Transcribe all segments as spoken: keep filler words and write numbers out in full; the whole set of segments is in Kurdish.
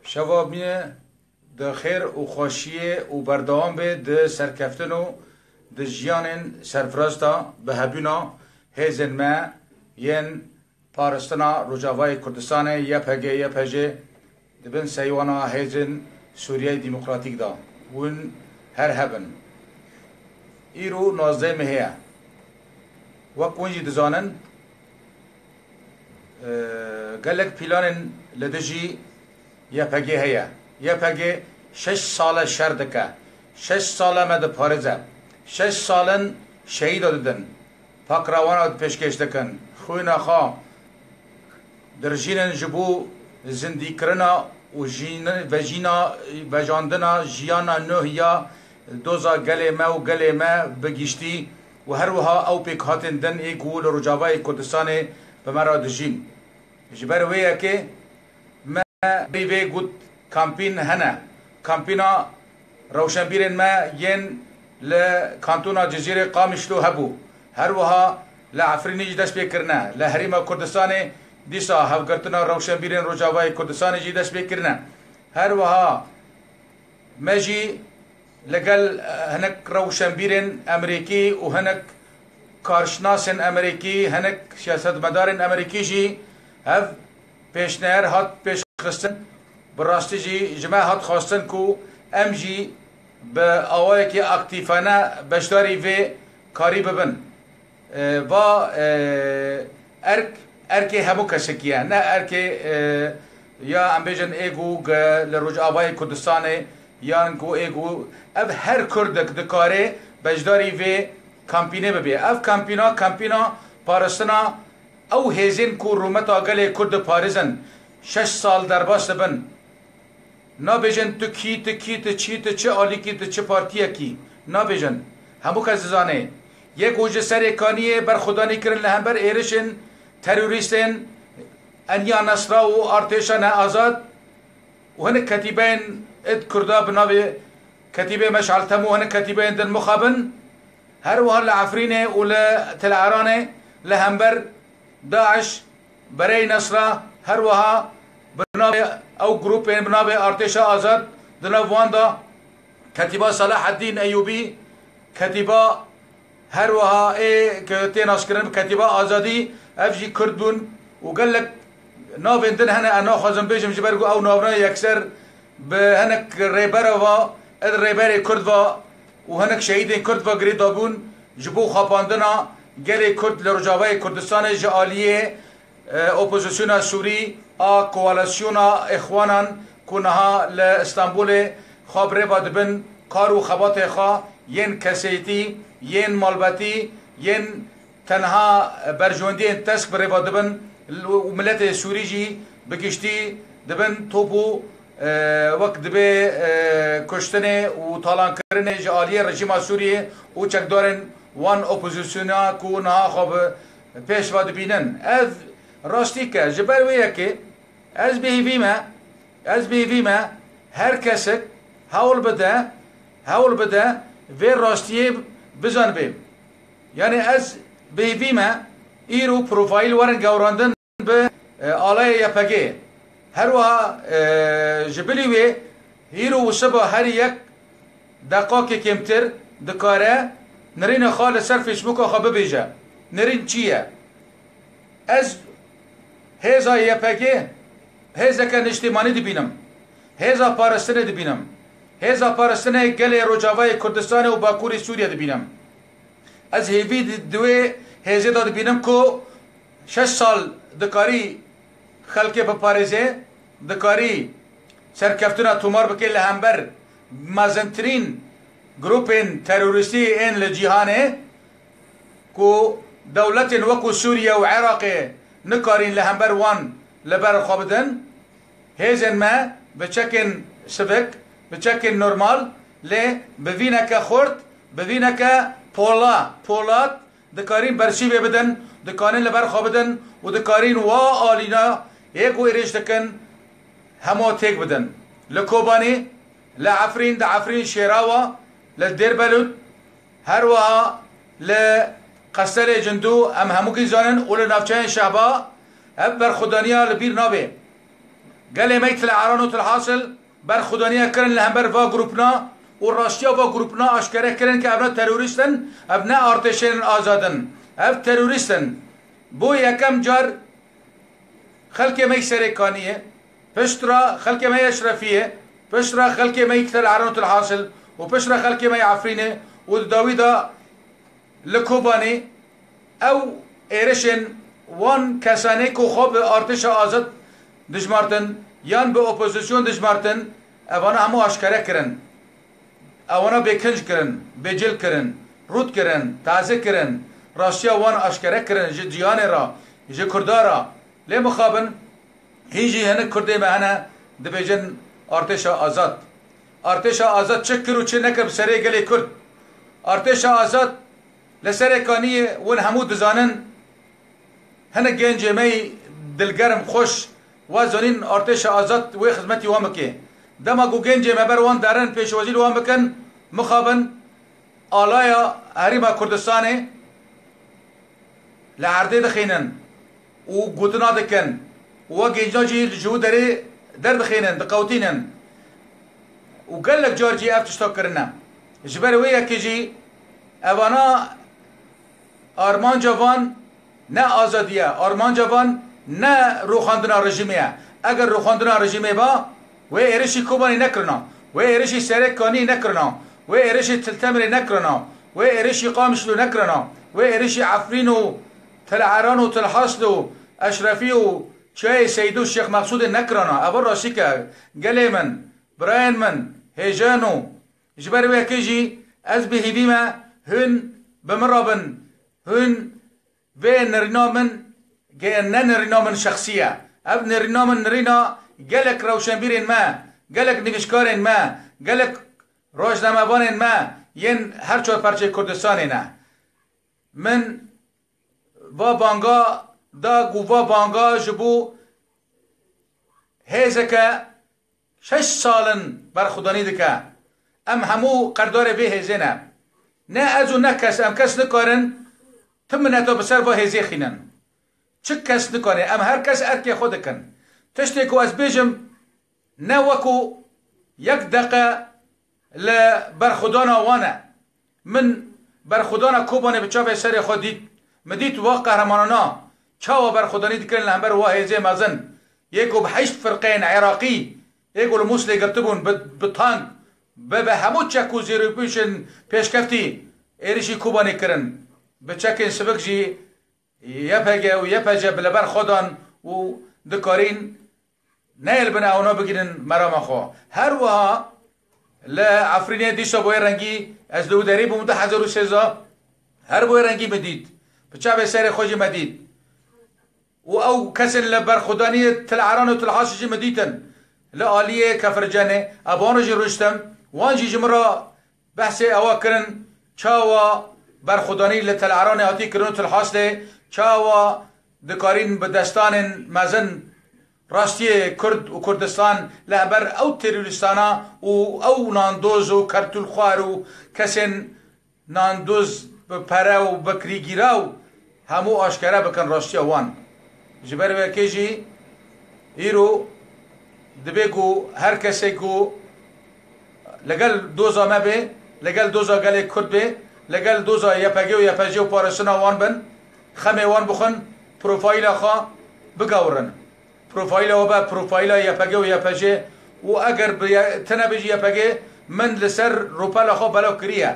Şeva bîne di xêr û xweşiyê û berdewam bê di serkeftin û di jiyanên serfiraz de bi hebûna hêzên me yên parastina Rojavayê Kurdistanê, Y P G, Y P J, di bin seywana hêzên Sûriyeyê Demokratîk de. Hûn her hebin. Îro nozdeh mehê ye. Wek hûn jî dizanin, e, gelek planên li dijî Y P G heye. Y P G şeş sal e şer dike. Şeş sal e me diparêze. Şeş sal in şehîda didin. Pakrawana pêşkêş dikin. Xwîna xwe dirijînin ji bo zindîkirina û jîn-, vejîna, vejandina jiyana nuh ya doza gelê me û gelê me bi giştî û her wiha ew pêkhatên din ê ku li Rojavayê Kurdistanê bi me re dijîn. Ji ber wê yekê me berî vê got kampîn hene. Kampîna rewşenbîrên me yên li kantona Cizîrê Qamişlo hebû. Her wiha li Efrînê jî dest pê kirine. Li Herêma Kurdistanê dîsa hevgirtina rewşenbîrên Rojavayê Kurdistanê jî dest pê kirine. Her wiha me jî li gel, eh, hinek rewşenbîrên Amerîkî û hinek karşinasên Amerîkî, hinek siyasetmedarên Amerîkî jî ev pêşniyar hat pêşxistin. Bi rastî jî ji me hat xwestin ku em jî bi awayekî aktîfane beşdarî vê karî bibin. E, va, e, erk, erkê hemû kesekî ye. Ne erkê, e, ya em bêjin ê ku ge-, li Rojavayê Kurdistanê yan ku ê ku ev her Kurdek dikare beşdarî vê kampînê bibe. Ev kampîna, kampîna parastina ew hêzên ku rûmeta gelê Kurd diparêzin, şeş sal derbas dibin. Nabêjin tu kî, tu kî, tu çî, tu çi alîkî, tu çi partiyekî. Nabêjin. Hemû kes dizane. Yek û ji serê kaniyê berxwedanî kirin li hember êrişên terorîstên Eniya Nesra û Artêşa Neazad û hinek ketîbeyên id Kurda bi navê Ketîbê Meşal Tem û hinek ketîbeyên din mixabin. Her wiha li Efrînê û li Til Eranê li hember DAIŞ, Berey Nesra, her wiha bi navê ew grûpên bi navê Artêşa Azad, di nav wan de Ketîba Selaheddîn Eyûbî, Ketîba her wiha ê ke tê naskirin bi Ketîba Azadî, ev jî Kurd bûn û gelek navên din hene, ez naxwazim bêjim ji ber ku ew navna yekser bi hinek rêbere va, ed rêberê Kurd va û hinek şehîdên Kurd va girêdabûn ji bo xapandina gelê Kurd li Rojavayê Kurdistanê ji aliyê, e, opozisyona Sûrî a koalisyona Îxwanan ku niha li Stenbolê xwe bi rê ve dibin, kar û xebatê xwe yên kesêtî, yên malbatî, yên tenha berjewendiyên tesk bi rê ve dibin û miletê Sûrî jî bi giştî dibin top û, e, wek dibê, e, kuştinê û talankirinê ji aliyê rejîma Sûriyê û çekdarên wan opozisyona ku niha xwe bi pêş ve dibînin. Ev rastîk e. Ji ber wê yekê ez bi hêvî me, ez bi hêvî me her kesek hewl bide, hewl bide vê rastiyê bizanibê. Yanî ez bi hêvî me îro profayîl werin gewrandin bi, e, alayê Y P G. Her wiha, e, ji bilî wê îro û siba her yek deqakê kêmtir dikare nirîna xwe li ser Facebooka xwe bibêje. Nirîn çi ye? Ez hêza Y P G hêzeke niştîmanî dibînim. Hêza parastinê dibînim. Hêza parastinê gelê Rojavayê Kurdistanê û Bakurê Sûriye dibînim. Ez hêvî di, di wê hêzê de dibînim ku şeş sal dikarî xelkê biparêzê, dikarî serkeftina tomar bike li hember mezintirîn grûpên terorîstî ên li cîhanê ku dewletên wekû Sûriye û Iraqê nikarîn li hember wan li ber xwe bidin. Hêzên me bi çekên sivik, bi çekên normal, lê bi vîneke xurt, bi vîneke pola, polat dikarîn bersîvê bidin, dikarin li ber xwe bidin û dikarîn wa alîna yê ku êrîş dikin hema têk bidin. Li Kobanî, li Efrîn, di Efrîn Şêrawa, li Dêrbelût, her wiha li Qestelê Cindû em hemûkî zanin û li navçeyên Şehba ev berxwedaniya li bîr nabe. Gelê me yî Til Eran û Til Hasil berxwedaniya kirin li hember va grûpna û rastiya va grûpna aşkere kirin ke evna terorîst in, ev ne artêşên azad in. Ev terorîst in. Bo yekem car xelkê me yî Serêkaniyê, pişt re xelkê me yî Eşrefiyê, pişt re xelkê me yî Til Eran û Til Hasil û pişt re xelkê me yî Efrînê û di dawî de li Kobanê ew êrişên wan kesanê ku xwe bi artêşa azad dijmartin yan bi opozîsyon dijmartin, evana hemû aşkere kirin. Ewana bêkinc kirin, bêcil kirin, rût kirin, taze kirin, rastiya wan aşkere kirin ji cîhanê re, ji Kurda re. Lê mixabin, hîn jî hinek Kurdê me hene dibêjin artêşa azad. Artêşa azad çi kir û çi nekir bi serê gelê Kurd? Artêşa azad li Serêkaniyê win hemû dizanin, hinek gencê me yî dilgerm xweş, wa zanîn artêşa azad wê xizmetî wan bike. Dema ku gencê me ber wan derin pêşwazî li wan bikin, mixabin alaya Herêma Kurdistanê li erdê dixînin û gotina dikin û we gêncna jî ji wî derê derdixînin, diqewtînin. Û gelek car jî ev tişta kirine. Ji ber wê yekê jî evana armanca van ne azadî ye, armanca van ne rûxandina rejîmê ye. Eger rûxandina rejîmê ba, wê êrişî Kobanê nekirina, wê êrişî Serêkanî nekirina, wê êrişî Til Temirê nekirina, wê êrişî Qamişlo nekirina, wê êrişî Efrîn û Til Eran û Til Hasl û Eşrefî û Çiyayê Seydû Şêx Mexsûdê nekirana. Ev rastî ke gelê min, birayên min, hêjeno. Ji ber wê yekê jî ez bi hêvî me hûn bi min re bin, hûn vê nirîna min, ge-, ne nirîna min şexsî ye. Ev nirîna min nirîna gelek rewşenbîrên me, gelek nivîskarên me, gelek rojnamevanên me yên her çar perçê Kurdistanê ne. Min va banga da ku va banga ji bo hêzeke şeş sal in berxwedanî dike. Em hemû qerdarê vê hêzê ne. Ne ez û ne kes, em kes nikarin ti mineta bi ser va hêzê xînin. Çi kes nikare, em her kes erkê xwe dikin. Tiştê ku ez bêjim, ne wekû yek deqe li berxwedana wan e. Min berxwedana Kobanê bi çavê serê xwe dît. Min dît wa qehremanana çawa berxwedanî dikirin li hember wa hêzê mezin. Yê ku bi heşt firqeyên Iraqî, yê ku li Mûslê girtibûn, bi, bi tank, bi, bi hemû çek û zêrûpêşên pêşkeftî êrişî Kobanê kirin. Bi çekên sivik jî Y P G û Y P J bi li ber xwe dan û dikarîn neyê li bin ewna bigînin merama xwe. Her wiha li Efrînê dîsa bi wê rengî ez li wî derê bûm du hezar û sêzdeh, her bi wê rengî min dît. Bi çavê serê xwe jî me dît. Û ew kesên li berxwedaniyê Til Eran û Til Hasil jî min dîtin. Li aliyê Kefircenê, ev wan jî rûştim, wan jî ji min re behsê ewa kirin, çawa berxwedanî li Tel Eranê hatî kirin û Til Haslê, çawa dikarîn bi destanên mezin rastiyê Kurd û Kurdistan li hember ew terorîstana û ew nandoz û kertûlxwar û kesên nandoz bi pere û bi kirîgîra û hemû aşkere bikin rastiya wan. Ji ber wê yekê jî îro dibe ku her kesê ku li gel doza me bê, li gel doza gelê Kurd bê, li gel doza Y P G û Y P J û parastina wan bin, xemê wan bixwin, profayîla xwe bigewirin. Profayîla we be profayîla Y P G û Y P J û eger bi ye-, tune be jî Y P G, min li ser rûpela xwe belav kiriye.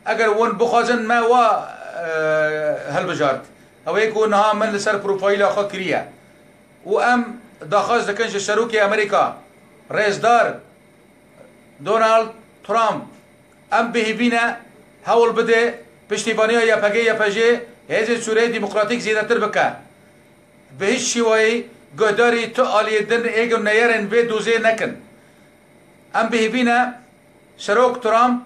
Eger hûn bixwazin me wa, e, hilbijart. Ew ê ku niha min li ser profayîla xwe kiriye. Û em daxwaz dikin ji Serokê Amerîka, Rêzdar Donald Trump, em bi hêvî ne hewl bide piştîvaniya Y P G Y P J hêzên Sûriyeyê Demokratîk zêdetir bike. Bi hiç şêweyî guhdarî tu aliyê din ê ku neyarên vê dozê nekin. Em bi hêvî ne Serok Trump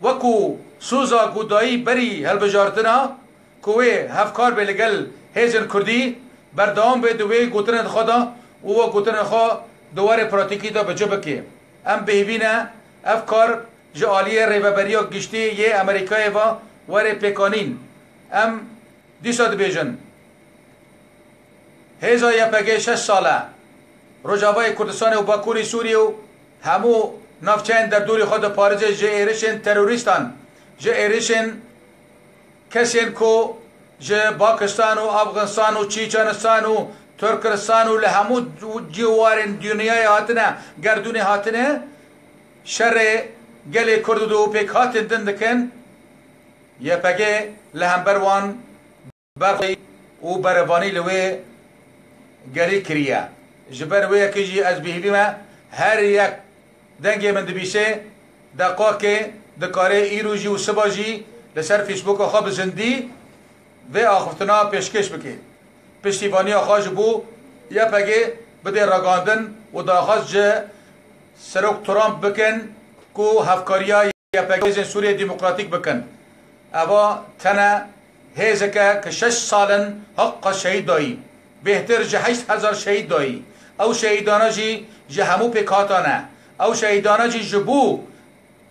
wekû soza ku dayî berî hilbijartina ku wê hevkar be li gel hêzên Kurdî, berdewam be di wê gotinên xwe de û we gotinên xwe di warê pratîkî de bi cih bike. Em bi hêvî ne ev kar ji aliyê Rêveberiya Giştî yê Amerîkayê ve were pêkanîn. Em dîsa dibêjin, hêza Y P G şeş sal e. Rojavayê Kurdistanê û Bakurê Sûriyê û hemû navçeyên derdorî xwe diparêze ji êrişên terorîstan, ji êrişên kesên ku ji Pakistan û Afganistan û Çîçanistan û Tirkistan û li hemû cîwarên dinyayê hatine, gerdûnê hatine, şerê gelê Kurd û pêkhatên din dikin, Y P G li hember wan berxwedî û berevanî li wê gelî kiriye. Ji ber wê yekê jî ez bi hêvî me her yek dengê min dibîsê, deqakê dikare îro jî û siba jî li ser Facebooka xwe bi zindî vê axiftina pêşkêş bike. Piştîvaniya xwe ji bo Y P G bide ragihandin û daxwaz ji Serok Trump bikin ku hevkariya Y P G hêzên Sûriyê Demokratîk bikin. Eva tene hêzeke ki şeş sal in heqa şehîd dayî. Bêhtir ji heşt hezar şehîd dayî. Ew şehîdana jî ji hemû pêkhatan e. Ew şehîdana jî ji bo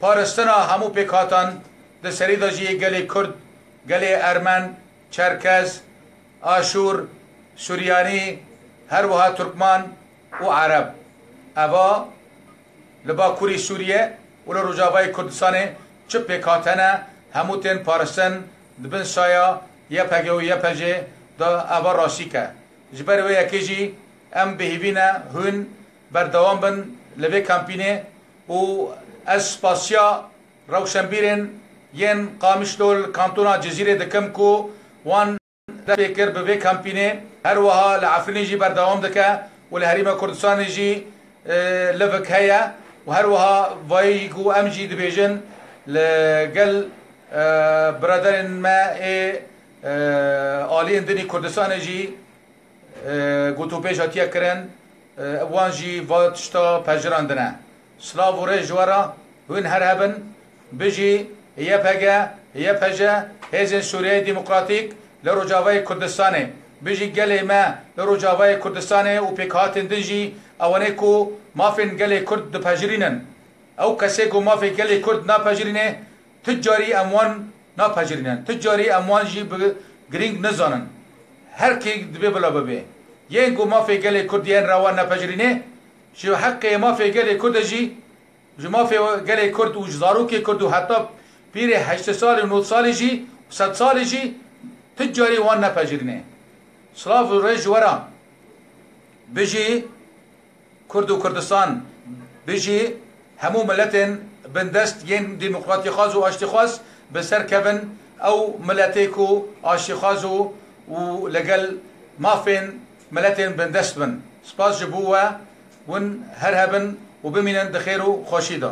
paristina hemû pêkhatan di serî de jî gelê Kurd, gelê Ermen, Çerkez, Aşûr, Suryanî, her wiha Turkman û Ereb. Eva li Bakurê Sûriye û li Rojavayê Kurdistanê çi pêk hatene, hemû tên paristin di bin saya Y P G û Y P G de eva rastîk e. Ji ber wê yekê jî em bi hêvî ne hûn berdewam bin li vê kampînê û ez spasiya rewşenbîrên yên Qamişlo li kantona Cizîrê dikim ku wan dest pê kir bi vê kampînê, her wiha li Efrînê jî berdewam dike û li Herêma Kurdistanê jî, e, livik heye û her wiha vayî ku em jî dibêjin li gel, e, biraderên me ê, e, aliyên dinî Kurdistanê jî, e, gotûbêj hatiye kirin, e, wan jî va tişta pejirandine. Silav û rêz ji we re, hûn her hebin, bijî Y P G, Y P J, Hêzên Sûriyeyê Demokratîk li Rojavayê Kurdistanê, bijî gelê me li Rojavayê Kurdistanê û pêkhatên din jî ewanê ku mafên gelê Kurd dipejirînin. Ew kesê ku mafê gelê Kurd napejirîne, tu carî em wan napejirînin. Tu carî em wan jî bi girîng nizanin. Her kê divê bila bibe. Yên ku mafê gelê Kurd yên rewa nepejirîne, ji heqê mafê gelê Kurd de jî, ji mafê gelê Kurd û ji zarokê Kurd û heta pîrê heştê salî û nod salî jî, sed salî jî, tu carî wan nepejirîne. Silav û rêz ji we re. Bijî Kurd û Kurdistan, bijî hemû miletên bindest yên demokratîxwaz û aştîxwaz bi ser kevin, ew miletê ku aştîxwaz û, û li gel mafên miletên bindest bin. Spas ji bo we, hûn her hebin û bimînin di xêr û xweşî de.